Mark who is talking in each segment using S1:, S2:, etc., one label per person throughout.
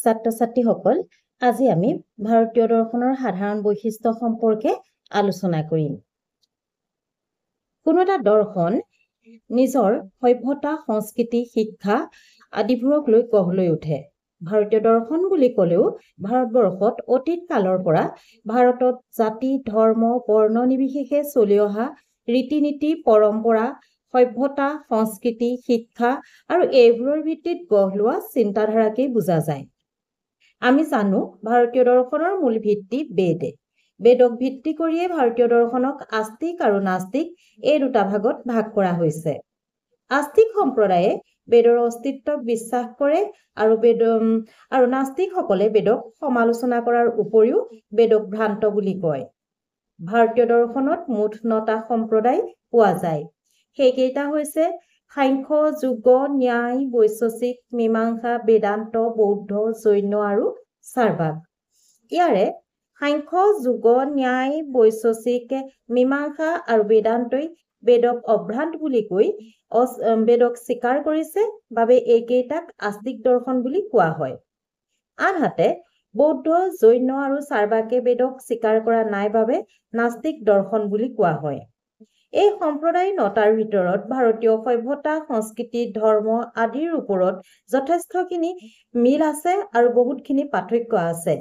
S1: ছাত্ৰ-ছাত্ৰীসকল, আজি আমি ভাৰতীয় দৰ্শনৰ সাধাৰণ বৈশিষ্ট্য সম্পৰ্কে আলোচনা কৰিম। কোনো এটা দৰ্শন নিজৰ সভ্যতা, সংস্কৃতি, শিক্ষা আদিবোৰক লৈ গঢ় লৈ উঠে। ভাৰতীয় দৰ্শন বুলি ক'লেও ভাৰতবৰ্ষত অতীত কালৰ পৰা ভাৰতত জাতি, ধৰ্ম, বৰ্ণ নিৰ্বিশেষে চলি অহা ৰীতি নীতি, পৰম্পৰা, সভ্যতা, সংস্কৃতি, শিক্ষা আৰু এইবোৰৰ ভিত্তিত গঢ় লোৱা চিন্তাধাৰাকেই বুজা যায়। আমি জানো, ভাৰতীয় দৰ্শনৰ মূল ভিত্তি বেদ। বেদক ভিত্তি কৰিয়ে ভাৰতীয় দৰ্শনক আস্তিক আৰু নাস্তিক এই দুটা ভাগত ভাগ কৰা হৈছে। আস্তিক সম্প্ৰদায়ে বেদৰ অস্তিত্বক বিশ্বাস কৰে আৰু বেদ আৰু নাস্তিকসকলে বেদক সমালোচনা কৰাৰ উপৰিও বেদক ভ্ৰান্ত বুলি কয়। ভাৰতীয় দৰ্শনত মুঠ 9টা সম্প্ৰদায় পোৱা যায়। সেইকেইটা হৈছে সাংখ্য, যোগ, ন্যায়, বৈশেষিক, মীমাংসা, বেদান্ত, বৌদ্ধ, জৈন আৰু চাৰ্বাক। ইয়াৰে সাংখ্য, যোগ, ন্যায়, বৈশেষিক, মীমাংসা আৰু বেদান্তই বেদক অভ্ৰান্ত বুলি কৈ বেদক স্বীকাৰ কৰিছে বাবে এইকেইটাক আস্তিক দৰ্শন বুলি কোৱা হয়। আনহাতে বৌদ্ধ, জৈন আৰু চাৰ্বাকে বেদক স্বীকাৰ কৰা নাই বাবে নাস্তিক দৰ্শন বুলি কোৱা হয়। এই সম্প্ৰদায় 9টাৰ ভিতৰত ভাৰতীয় সভ্যতা, সংস্কৃতি, ধৰ্ম আদিৰ ওপৰত যথেষ্টখিনি মিল আছে আৰু বহুতখিনি পাৰ্থক্য আছে।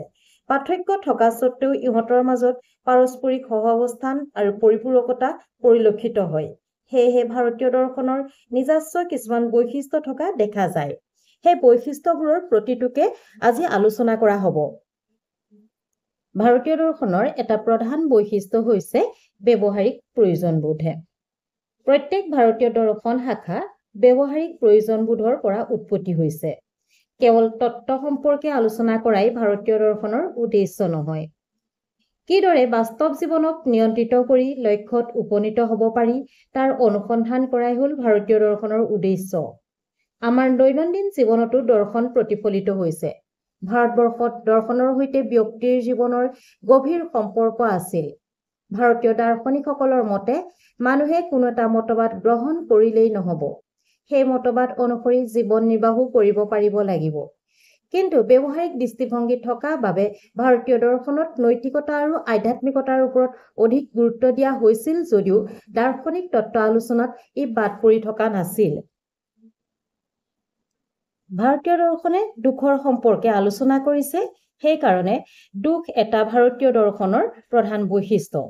S1: পাৰ্থক্য থকা স্বত্তেও ইহঁতৰ মাজত পাৰস্পৰিক সহাৱস্থান আৰু পৰিপূৰকতা পৰিলক্ষিত হয়। সেয়েহে ভাৰতীয় দৰ্শনৰ নিজস্ব কিছুমান বৈশিষ্ট্য থকা দেখা যায়। সেই বৈশিষ্ট্যবোৰৰ প্ৰতিটোকে আজি আলোচনা কৰা হ'ব। ভাৰতীয় দৰ্শনৰ এটা প্ৰধান বৈশিষ্ট্য হৈছে ব্যৱহাৰিক প্ৰয়োজনবোধ। প্ৰত্যেক ভাৰতীয় দৰ্শন শাখা ব্যৱহাৰিক প্ৰয়োজনবোধৰ পৰা উৎপত্তি হৈছে। কেৱল তত্ত্ব সম্পৰ্কে আলোচনা কৰাই ভাৰতীয় দৰ্শনৰ উদ্দেশ্য নহয়। কিদৰে বাস্তৱ জীৱনক নিয়ন্ত্ৰিত কৰি লক্ষ্যত উপনীত হ'ব পাৰি, তাৰ অনুসন্ধান কৰাই হ'ল ভাৰতীয় দৰ্শনৰ উদ্দেশ্য। আমাৰ দৈনন্দিন জীৱনতো দৰ্শন প্ৰতিফলিত হৈছে। ভাৰতবৰ্ষত দৰ্শনৰ সৈতে ব্যক্তিৰ জীৱনৰ গভীৰ সম্পৰ্ক আছিল। ভাৰতীয় দাৰ্শনিকসকলৰ মতে মানুহে কোনো এটা মতবাদ গ্ৰহণ কৰিলেই নহ'ব, সেই মতবাদ অনুসৰি জীৱন নিৰ্বাহো কৰিব পাৰিব লাগিব। কিন্তু ব্যৱহাৰিক দৃষ্টিভংগী থকা বাবে ভাৰতীয় দৰ্শনত নৈতিকতা আৰু আধ্যাত্মিকতাৰ ওপৰত অধিক গুৰুত্ব দিয়া হৈছিল যদিও দাৰ্শনিক তত্ত্ব আলোচনাত ই বাদ পৰি থকা নাছিল। ভাৰতীয় দৰ্শনে দুখৰ সম্পৰ্কে আলোচনা কৰিছে, সেইকাৰণে দুখ এটা ভাৰতীয় দৰ্শনৰ প্ৰধান বৈশিষ্ট্য।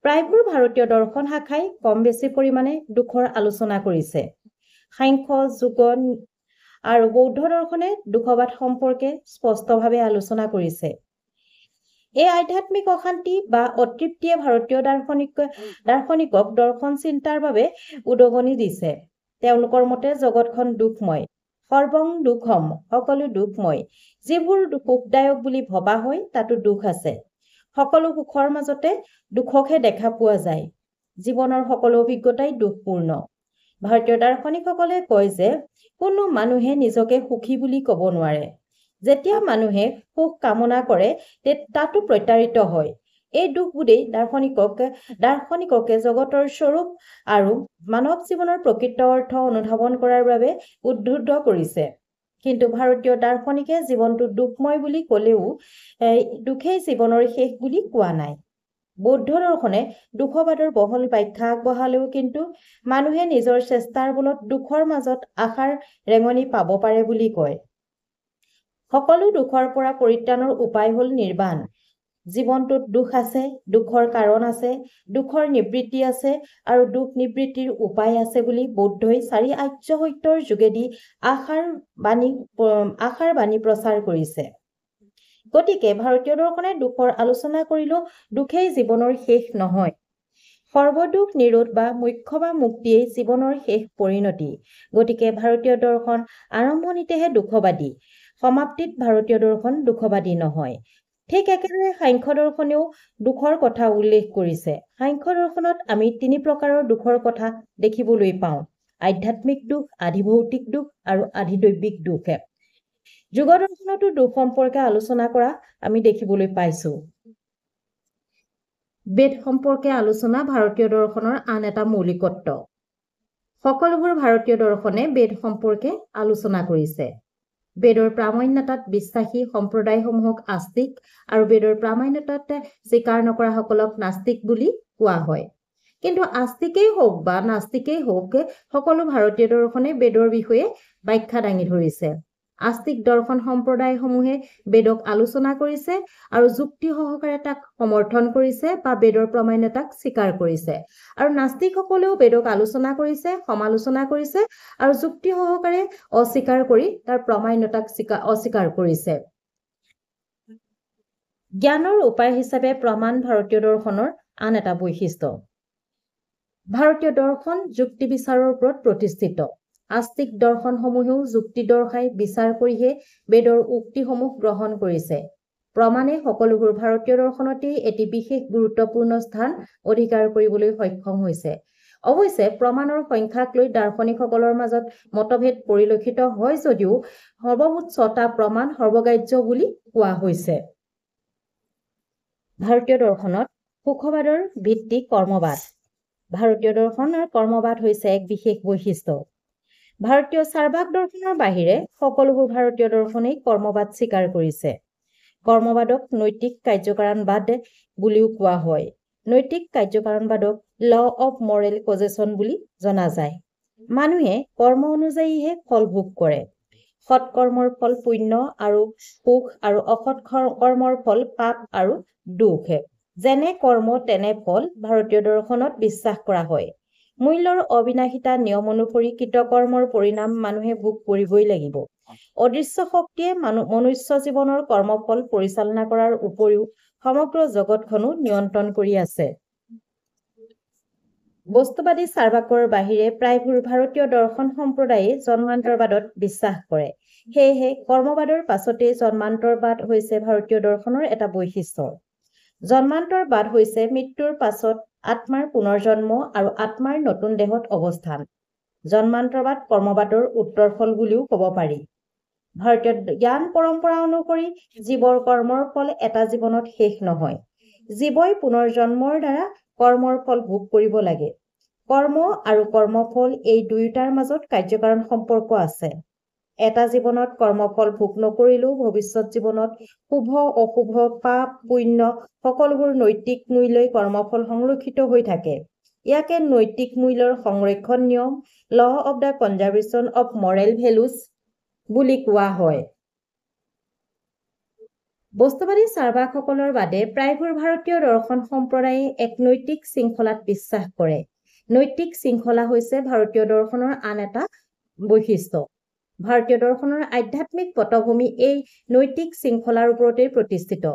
S1: প্ৰায়বোৰ ভাৰতীয় দৰ্শন শাখাই কম বেছি পৰিমাণে দুখৰ আলোচনা কৰিছে। সাংখ্য, যোগ আৰু বৌদ্ধ দৰ্শনে দুখবাদ সম্পৰ্কে স্পষ্টভাৱে আলোচনা কৰিছে। এই আধ্যাত্মিক অশান্তি বা অতৃপ্তিয়ে ভাৰতীয় দাৰ্শনিকক দৰ্শন চিন্তাৰ বাবে উদগনি দিছে। তেওঁলোকৰ মতে জগতখন দুখময়, সৰ্বং দুখম, সকলো দুখময়। যিবোৰ সুখদায়ক বুলি ভবা হয় তাতো দুখ আছে। সকলো সুখৰ মাজতে দুখকহে দেখা পোৱা যায়। জীৱনৰ সকলো অভিজ্ঞতাই দুখপূৰ্ণ। ভাৰতীয় দাৰ্শনিকসকলে কয় যে কোনো মানুহে নিজকে সুখী বুলি ক'ব নোৱাৰে। যেতিয়া মানুহে সুখ কামনা কৰে তাতো প্ৰতাৰিত হয়। এই দুখবোধেই দাৰ্শনিককে জগতৰ স্বৰূপ আৰু মানৱ জীৱনৰ প্ৰকৃত অৰ্থ অনুধাৱন কৰাৰ বাবে উদ্বুদ্ধ কৰিছে। কিন্তু ভাৰতীয় দাৰ্শনিকে জীৱনটো দুখময় বুলি ক'লেও দুখেই জীৱনৰ শেষ বুলি কোৱা নাই। বৌদ্ধ দৰ্শনে দুখবাদৰ বহল ব্যাখ্যা আগবঢ়ালেও কিন্তু মানুহে নিজৰ চেষ্টাৰ বলত দুখৰ মাজত আশাৰ ৰেঙনি পাব পাৰে বুলি কয়। সকলো দুখৰ পৰা পৰিত্ৰাণৰ উপায় হ'ল নিৰ্বাণ। জীৱনটোত দুখ আছে, দুখৰ কাৰণ আছে, দুখৰ নিবৃত্তি আছে আৰু দুখ নিবৃত্তিৰ উপায় আছে বুলি বৌদ্ধই চাৰি আৰ্য সত্যৰ যোগেদি আশাৰ বাণী প্ৰচাৰ কৰিছে। গতিকে ভাৰতীয় দৰ্শনে দুখৰ আলোচনা কৰিলেও দুখেই জীৱনৰ শেষ নহয়। সৰ্বদুখ নিৰোধ বা মোক্ষ বা মুক্তিয়েই জীৱনৰ শেষ পৰিণতি। গতিকে ভাৰতীয় দৰ্শন আৰম্ভণিতেহে দুখবাদী, সমাপ্তিত ভাৰতীয় দৰ্শন দুখবাদী নহয়। ঠিক একেদৰে সাংখ্য দৰ্শনেও দুখৰ কথা উল্লেখ কৰিছে। সাংখ্য দৰ্শনত আমি 3 প্ৰকাৰৰ দুখৰ কথা দেখিবলৈ পাওঁ: আধ্যাত্মিক দুখ, আধিভৌতিক দুখ আৰু আধিদৈবিক দুখ। যোগ দৰ্শনতো দুখ সম্পৰ্কে আলোচনা কৰা আমি দেখিবলৈ পাইছো। বেদ সম্পৰ্কে আলোচনা ভাৰতীয় দৰ্শনৰ আন এটা মৌলিকত্ব। সকলোবোৰ ভাৰতীয় দৰ্শনে বেদ সম্পৰ্কে আলোচনা কৰিছে। বেদৰ প্ৰামাণ্যতাত বিশ্বাসী সম্প্ৰদায়সমূহক আস্তিক আৰু বেদৰ প্ৰামাণ্যতাত স্বীকাৰ নকৰাসকলক নাস্তিক বুলি কোৱা হয়। কিন্তু আস্তিকেই হওক বা নাস্তিকেই হওক, সকলো ভাৰতীয় দৰ্শনে বেদৰ বিষয়ে ব্যাখ্যা দাঙি ধৰিছে। আস্তিক দৰ্শন সম্প্ৰদায়সমূহে বেদক আলোচনা কৰিছে আৰু যুক্তি সহকাৰে তাক সমৰ্থন কৰিছে বা বেদৰ প্ৰামাণ্যতাক স্বীকাৰ কৰিছে, আৰু নাস্তিকসকলেও বেদক আলোচনা কৰিছে, সমালোচনা কৰিছে আৰু যুক্তি সহকাৰে অস্বীকাৰ কৰি তাৰ প্ৰামাণ্যতাক অস্বীকাৰ কৰিছে। জ্ঞানৰ উপায় হিচাপে প্ৰমাণ ভাৰতীয় দৰ্শনৰ আন এটা বৈশিষ্ট্য। ভাৰতীয় দৰ্শন যুক্তি বিচাৰৰ ওপৰত প্ৰতিষ্ঠিত। আস্তিক দৰ্শনসমূহেও যুক্তি দৰ্শাই বিচাৰ কৰিহে বেদৰ উক্তিসমূহ গ্ৰহণ কৰিছে। প্ৰমাণে সকলোবোৰ ভাৰতীয় দৰ্শনতেই এটি বিশেষ গুৰুত্বপূৰ্ণ স্থান অধিকাৰ কৰিবলৈ সক্ষম হৈছে। অৱশ্যে প্ৰমাণৰ সংখ্যাক লৈ দাৰ্শনিকসকলৰ মাজত মতভেদ পৰিলক্ষিত হয় যদিও সৰ্বমুঠ 6টা প্ৰমাণ সৰ্বগ্ৰাহ্য বুলি কোৱা হৈছে। ভাৰতীয় দৰ্শনত সুখবাদৰ ভিত্তি কৰ্মবাদ। ভাৰতীয় দৰ্শনৰ কৰ্মবাদ হৈছে এক বিশেষ বৈশিষ্ট্য। ভাৰতীয় চাৰ্বাক দৰ্শনৰ বাহিৰে সকলোবোৰ ভাৰতীয় দৰ্শনেই কৰ্মবাদ স্বীকাৰ কৰিছে। কৰ্মবাদক নৈতিক কাৰ্যকাৰণবাদ বুলিও কোৱা হয়। নৈতিক কাৰ্যকাৰণবাদক ল অফ মৰেল কজেশ্যন বুলি জনা যায়। মানুহে কৰ্ম অনুযায়ীহে ফল ভোগ কৰে। সৎকৰ্মৰ ফল পুণ্য আৰু সুখ আৰু অসৎ কৰ্মৰ ফল পাপ আৰু দুখ। যেনে কৰ্ম তেনে ফল ভাৰতীয় দৰ্শনত বিশ্বাস কৰা হয়। মূল্যৰ অবিনাশিতা নিয়ম অনুসৰি কৃতকৰ্মৰ পৰিণাম মানুহে ভোগ কৰিবই লাগিব। অদৃশ্য শক্তিয়ে মনুষ্য জীৱনৰ কৰ্মফল পৰিচালনা কৰাৰ উপৰিও সমগ্ৰ জগতখনো নিয়ন্ত্ৰণ কৰি আছে। বস্তুবাদী চাৰ্বাকৰ বাহিৰে প্ৰায়বোৰ ভাৰতীয় দৰ্শন সম্প্ৰদায়ে জন্মান্তৰবাদত বিশ্বাস কৰে। সেয়েহে কৰ্মবাদৰ পাছতেই জন্মান্তৰবাদ হৈছে ভাৰতীয় দৰ্শনৰ এটা বৈশিষ্ট্য। জন্মান্তৰবাদ হৈছে মৃত্যুৰ পাছত আত্মাৰ পুনৰ্জন্ম আৰু আত্মাৰ নতুন দেহত অৱস্থান। জন্মান্তৰবাদ কৰ্মবাদৰ উত্তৰফল বুলিও ক'ব পাৰি। ভাৰতীয় জ্ঞান পৰম্পৰা অনুসৰি জীৱৰ কৰ্মৰ ফল এটা জীৱনত শেষ নহয়। জীৱই পুনৰ্জন্মৰ দ্বাৰা কৰ্মৰ ফল ভোগ কৰিব লাগে। কৰ্ম আৰু কৰ্মফল এই দুয়োটাৰ মাজত কাৰ্যকাৰণ সম্পৰ্ক আছে। এটা জীৱনত কৰ্মফল ভোগ নকৰিলেও ভৱিষ্যত জীৱনত শুভ অশুভ, পাপ পুণ্য সকলোবোৰ নৈতিক মূল্যই কৰ্মফল সংৰক্ষিত হৈ থাকে। ইয়াকে নৈতিক মূল্যৰ সংৰক্ষণ নিয়ম, law of the conservation of moral values বুলি কোৱা হয়। বস্তুবাদী চাৰ্বাকসকলৰ বাদে প্ৰায়বোৰ ভাৰতীয় দৰ্শন সম্প্ৰদায়ে এক নৈতিক শৃংখলাত বিশ্বাস কৰে। নৈতিক শৃংখলা হৈছে ভাৰতীয় দৰ্শনৰ আন এটা বৈশিষ্ট্য। ভাৰতীয় দৰ্শনৰ আধ্যাত্মিক পটভূমি এই নৈতিক শৃংখলাৰ ওপৰতেই প্ৰতিষ্ঠিত।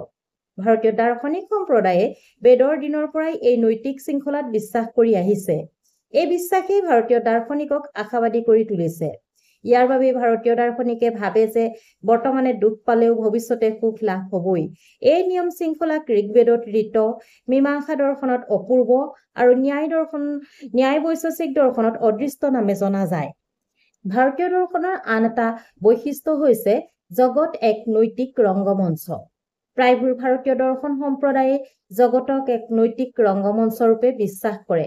S1: ভাৰতীয় দাৰ্শনিক সম্প্ৰদায়ে বেদৰ দিনৰ পৰাই এই নৈতিক শৃংখলাত বিশ্বাস কৰি আহিছে। এই বিশ্বাসেই ভাৰতীয় দাৰ্শনিকক আশাবাদী কৰি তুলিছে। ইয়াৰ বাবে ভাৰতীয় দাৰ্শনিকে ভাবে যে বৰ্তমানে দুখ পালেও ভৱিষ্যতে সুখ লাভ হ'বই। এই নিয়ম শৃংখলাক ঋগ্বেদত ঋত, মীমাংসা দৰ্শনত অপূৰ্ব আৰু ন্যায় বৈশেষিক দৰ্শনত অদৃষ্ট নামে জনা যায়। ভাৰতীয় দৰ্শনৰ আন এটা বৈশিষ্ট্য হৈছে জগত এক নৈতিক ৰংগমঞ্চ। প্ৰায়বোৰ ভাৰতীয় দৰ্শন সম্প্ৰদায়ে জগতক এক নৈতিক ৰংগমঞ্চৰূপে বিশ্বাস কৰে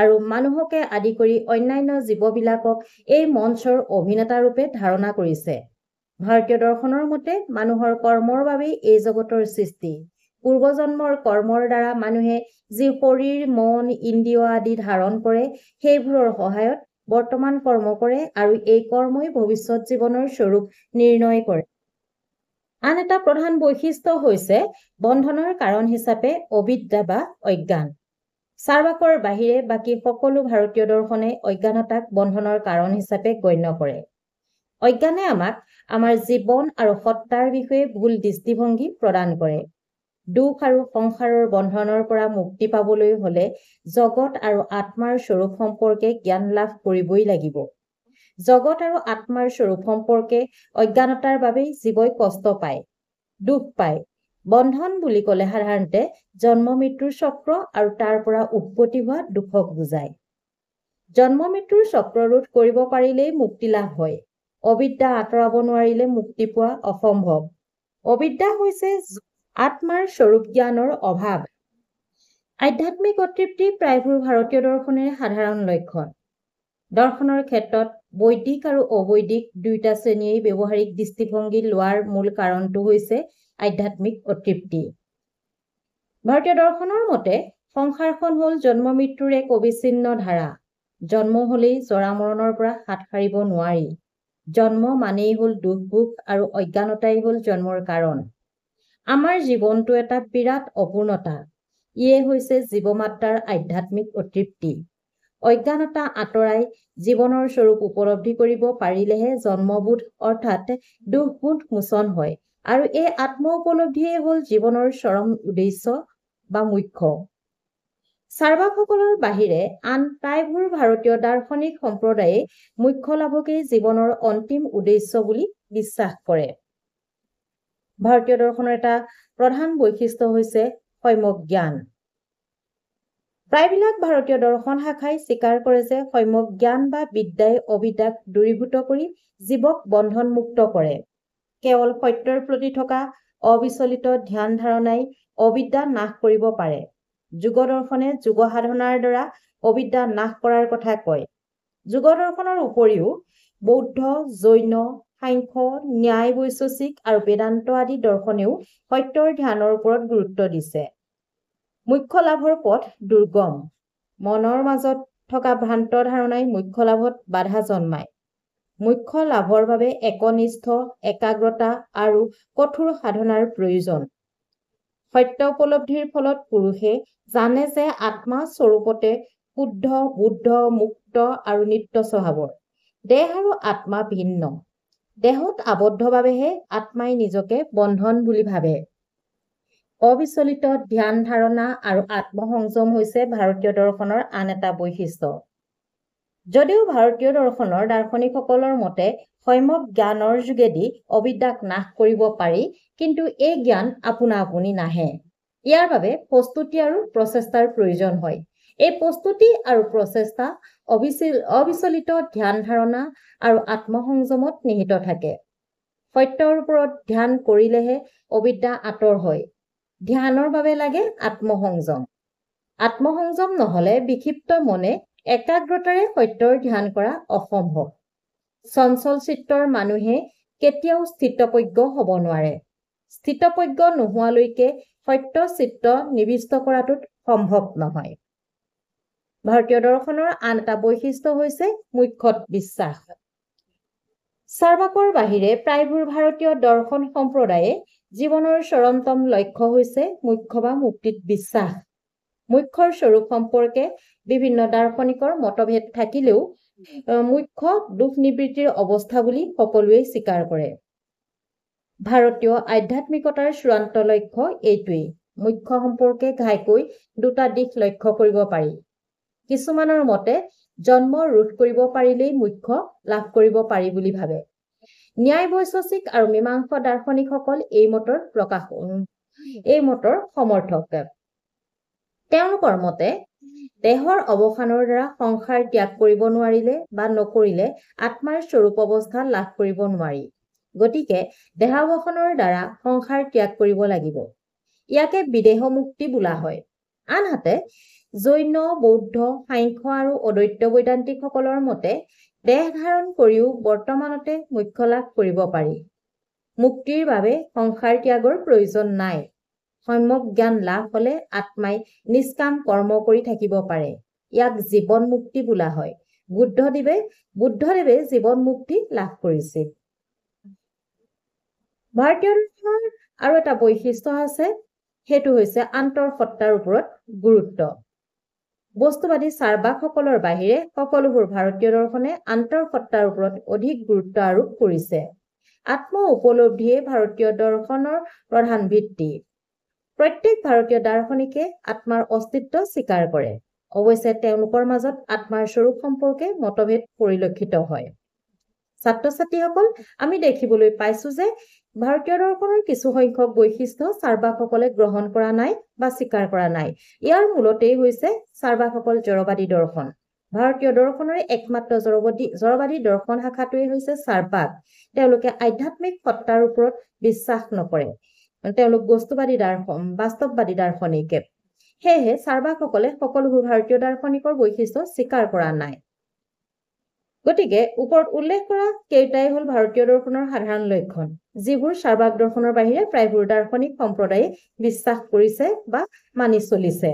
S1: আৰু মানুহকে আদি কৰি অন্যান্য জীৱবিলাকক এই মঞ্চৰ অভিনেতাৰূপে ধাৰণা কৰিছে। ভাৰতীয় দৰ্শনৰ মতে মানুহৰ কৰ্মৰ বাবেই এই জগতৰ সৃষ্টি। পূৰ্বজন্মৰ কৰ্মৰ দ্বাৰা মানুহে যি শৰীৰ, মন, ইন্দ্ৰিয় আদি ধাৰণ কৰে সেইবোৰৰ সহায়ত বৰ্তমান কৰ্ম কৰে আৰু এই কৰ্মই ভৱিষ্যত জীৱনৰ স্বৰূপ নিৰ্ণয় কৰে। আন এটা প্ৰধান বৈশিষ্ট্য হৈছে বন্ধনৰ কাৰণ হিচাপে অবিদ্যা বা অজ্ঞান। চাৰ্বাকৰ বাহিৰে বাকী সকলো ভাৰতীয় দৰ্শনে অজ্ঞানতাক বন্ধনৰ কাৰণ হিচাপে গণ্য কৰে। অজ্ঞানে আমাক আমাৰ জীৱন আৰু সত্তাৰ বিষয়ে ভুল দৃষ্টিভংগী প্ৰদান কৰে। দুখ আৰু সংসাৰৰ বন্ধনৰ পৰা মুক্তি পাবলৈ হলে জগত আৰু আত্মাৰ স্বৰূপ সম্পৰ্কে জ্ঞান লাভ কৰিবই লাগিব। জগত আৰু আত্মাৰ স্বৰূপ সম্পৰ্কে অজ্ঞানতাৰ বাবেই জীৱই কষ্ট পায়, দুখ পায়। বন্ধন বুলি ক'লে সাধাৰণতে জন্ম মৃত্যুৰ চক্ৰ আৰু তাৰ পৰা উৎপত্তি হোৱা দুখক বুজায়। জন্ম মৃত্যুৰ চক্ৰ ৰোধ কৰিব পাৰিলেই মুক্তি লাভ হয়। অবিদ্যা আঁতৰাব নোৱাৰিলে মুক্তি পোৱা অসম্ভৱ। অবিদ্যা হৈছে আত্মাৰ স্বৰূপ জ্ঞানৰ অভাৱ। আধ্যাত্মিক অতৃপ্তি প্ৰায়বোৰ ভাৰতীয় দৰ্শনেৰে সাধাৰণ লক্ষণ। দৰ্শনৰ ক্ষেত্ৰত বৈদিক আৰু অবৈদিক দুয়োটা শ্ৰেণীয়েই ব্যৱহাৰিক দৃষ্টিভংগী লোৱাৰ মূল কাৰণটো হৈছে আধ্যাত্মিক অতৃপ্তি। ভাৰতীয় দৰ্শনৰ মতে সংসাৰখন হ'ল জন্ম মৃত্যুৰ এক অবিচ্ছিন্ন ধাৰা। জন্ম হ'লেই জৰা মৰণৰ পৰা হাত সাৰিব নোৱাৰি। জন্ম মানেই হ'ল দুখ ভোগ আৰু অজ্ঞানতাই হ'ল জন্মৰ কাৰণ। আমাৰ জীৱনটো এটা বিৰাট অপূৰ্ণতা। ইয়ে হৈছে জীৱমাত্ৰাৰ আধ্যাত্মিক অতৃপ্তি। অজ্ঞানতা আঁতৰাই জীৱনৰ স্বৰূপ উপলব্ধি কৰিব পাৰিলেহে জন্মবোধ অৰ্থাৎ দুখবোধ মোচন হয় আৰু এই আত্ম উপলব্ধিয়েই হ'ল জীৱনৰ চৰম উদ্দেশ্য বা মুখ্য। চাৰ্বাকসকলৰ বাহিৰে আন প্ৰায়বোৰ ভাৰতীয় দাৰ্শনিক সম্প্ৰদায়ে মোক্ষ লাভকেই জীৱনৰ অন্তিম উদ্দেশ্য বুলি বিশ্বাস কৰে। ভাৰতীয় দৰ্শনৰ এটা প্ৰধান বৈশিষ্ট্য হৈছে সম্যক জ্ঞান। প্ৰায়বিলাক ভাৰতীয় দৰ্শন শাখাই স্বীকাৰ কৰে যে সম্যক জ্ঞান বা বিদ্যাই অবিদ্যাক দূৰীভূত কৰি জীৱক বন্ধনমুক্ত কৰে। কেৱল সত্যৰ প্ৰতি থকা অবিচলিত ধ্যান ধাৰণাই অবিদ্যা নাশ কৰিব পাৰে। যোগ দৰ্শনে যোগ সাধনাৰ দ্বাৰা অবিদ্যা নাশ কৰাৰ কথা কয়। যোগ দৰ্শনৰ উপৰিও বৌদ্ধ, জৈন, সাংখ্য, ন্যায় বৈশেষিক আৰু বেদান্ত আদি দৰ্শনেও সত্যৰ ধ্যানৰ ওপৰত গুৰুত্ব দিছে। মোক্ষ লাভৰ পথ দুৰ্গম। মনৰ মাজত থকা ভ্ৰান্ত ধাৰণাই মোক্ষ লাভত বাধা জন্মায়। মোক্ষ লাভৰ বাবে একনিষ্ঠ, একাগ্ৰতা আৰু কঠোৰ সাধনাৰ প্ৰয়োজন। সত্য উপলব্ধিৰ ফলত পুৰুষে জানে যে আত্মা স্বৰূপতে শুদ্ধ, বুদ্ধ, মুক্ত আৰু নিত্য স্বভাৱৰ। দেহ আৰু আত্মা ভিন্ন। দেহত আবদ্ধ বাবেহে আত্মাই নিজকে বন্ধন বুলি ভাবে। অবিচলিত ধ্যান ধাৰণা আৰু আত্মসংযম হৈছে ভাৰতীয় দৰ্শনৰ আন এটা বৈশিষ্ট্য। যদিও ভাৰতীয় দৰ্শনৰ দাৰ্শনিকসকলৰ মতে সম্যক জ্ঞানৰ যোগেদি অবিদ্যাক নাশ কৰিব পাৰি, কিন্তু এই জ্ঞান আপোনা আপুনি নাহে। ইয়াৰ বাবে প্ৰস্তুতি আৰু প্ৰচেষ্টাৰ প্ৰয়োজন হয়। এই প্ৰস্তুতি আৰু প্ৰচেষ্টা অবিচলিত ধ্যান ধাৰণা আৰু আত্মসংযমত নিহিত থাকে। সত্যৰ ওপৰত ধ্যান কৰিলেহে অবিদ্যা আঁতৰ হয়। ধ্যানৰ বাবে লাগে আত্মসংযম। আত্মসংযম নহলে বিক্ষিপ্ত মনে একাগ্ৰতাৰে সত্যৰ ধ্যান কৰা অসম্ভৱ। চঞ্চল চিত্তৰ মানুহে কেতিয়াও স্থিতপ্ৰজ্ঞ হ'ব নোৱাৰে। স্থিতপ্ৰজ্ঞ নোহোৱালৈকে সত্য চিত্ত নিবিষ্ট কৰাটোত সম্ভৱ নহয়। ভাৰতীয় দৰ্শনৰ আন এটা বৈশিষ্ট্য হৈছে মোক্ষত বিশ্বাস। চাৰ্বাকৰ বাহিৰে প্ৰায়বোৰ ভাৰতীয় দৰ্শন সম্প্ৰদায়ে জীৱনৰ চৰমতম লক্ষ্য হৈছে মোক্ষ বা মুক্তিত বিশ্বাস। মোক্ষৰ স্বৰূপ সম্পৰ্কে বিভিন্ন দাৰ্শনিকৰ মতভেদ থাকিলেও মোক্ষ দুখ নিবৃত্তিৰ অৱস্থা বুলি সকলোৱে স্বীকাৰ কৰে। ভাৰতীয় আধ্যাত্মিকতাৰ চূড়ান্ত লক্ষ্য এইটোৱেই। মোক্ষ সম্পৰ্কে ঘাইকৈ দুটা দিশ লক্ষ্য কৰিব পাৰি। কিছুমানৰ মতে জন্ম ৰোধ কৰিব পাৰিলেই মোক্ষ লাভ কৰিব পাৰি বুলি ভাবে। ন্যায় বৈশেষিক আৰু মীমাংসা দাৰ্শনিকসকল এই মতৰ সমৰ্থক। তেওঁলোকৰ মতে দেহৰ অৱসানৰ দ্বাৰা সংসাৰ ত্যাগ কৰিব নোৱাৰিলে বা নকৰিলে আত্মাৰ স্বৰূপ অৱস্থা লাভ কৰিব নোৱাৰি। গতিকে দেহাৱসানৰ দ্বাৰা সংসাৰ ত্যাগ কৰিব লাগিব। ইয়াকে বিদেহ মুক্তি বোলা হয়। আনহাতে জৈন, বৌদ্ধ, সাংখ্য আৰু অদ্বৈত বৈদান্তিকসকলৰ মতে দেহ ধাৰণ কৰিও বৰ্তমানতে মোক্ষ লাভ কৰিব পাৰি। মুক্তিৰ বাবে সংসাৰ ত্যাগৰ প্ৰয়োজন নাই। সম্যক জ্ঞান লাভ হলে আত্মাই নিষ্কাম কৰ্ম কৰি থাকিব পাৰে। ইয়াক জীৱন মুক্তি বোলা হয়। বুদ্ধদেৱে জীৱন মুক্তি লাভ কৰিছিল। ভাৰতীয় দৰ্শনৰ আৰু এটা বৈশিষ্ট্য আছে, সেইটো হৈছে আন্তঃসত্তাৰ ওপৰত গুৰুত্ব। বস্তুবাদী চাৰ্বাকসকলৰ বাহিৰে সকলোবোৰ ভাৰতীয় দৰ্শনে আন্তঃসত্তাৰ ওপৰত অধিক গুৰুত্ব আৰোপ কৰিছে। আত্ম উপলব্ধিয়ে ভাৰতীয় দৰ্শনৰ প্ৰধান ভিত্তি। প্ৰত্যেক ভাৰতীয় দাৰ্শনিকে আত্মাৰ অস্তিত্ব স্বীকাৰ কৰে। অৱশ্যে তেওঁলোকৰ মাজত আত্মাৰ স্বৰূপ সম্পৰ্কে মতভেদ পৰিলক্ষিত হয়। ছাত্ৰ ছাত্ৰীসকল, আমি দেখিবলৈ পাইছো যে ভাৰতীয় দৰ্শনৰ কিছু সংখ্যক বৈশিষ্ট্য চাৰ্বাকসকলে গ্ৰহণ কৰা নাই বা স্বীকাৰ কৰা নাই। ইয়াৰ মূলতেই হৈছে চাৰ্বাকসকল জড়বাদী দৰ্শন। ভাৰতীয় দৰ্শনৰে একমাত্ৰ জড়বাদী দৰ্শন শাখাটোৱেই হৈছে চাৰ্বাক। তেওঁলোকে আধ্যাত্মিক সত্তাৰ ওপৰত বিশ্বাস নকৰে। তেওঁলোক বস্তুবাদী দাৰ্শন, বাস্তৱবাদী দাৰ্শনিক। সেয়েহে চাৰ্বাকসকলে সকলোবোৰ ভাৰতীয় দাৰ্শনিকৰ বৈশিষ্ট্য স্বীকাৰ কৰা নাই। গতিকে ওপৰত উল্লেখ কৰা কেইটাই হ'ল ভাৰতীয় দৰ্শনৰ সাধাৰণ লক্ষণ, যিবোৰ চাৰ্বাক দৰ্শনৰ বাহিৰে প্ৰায়বোৰ দাৰ্শনিক সম্প্ৰদায়ে বিশ্বাস কৰিছে বা মানি চলিছে।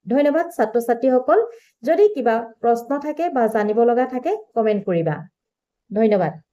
S1: ধন্যবাদ ছাত্ৰ ছাত্ৰীসকল। যদি কিবা প্ৰশ্ন থাকে বা জানিব লগা থাকে, কমেণ্ট কৰিবা। ধন্যবাদ।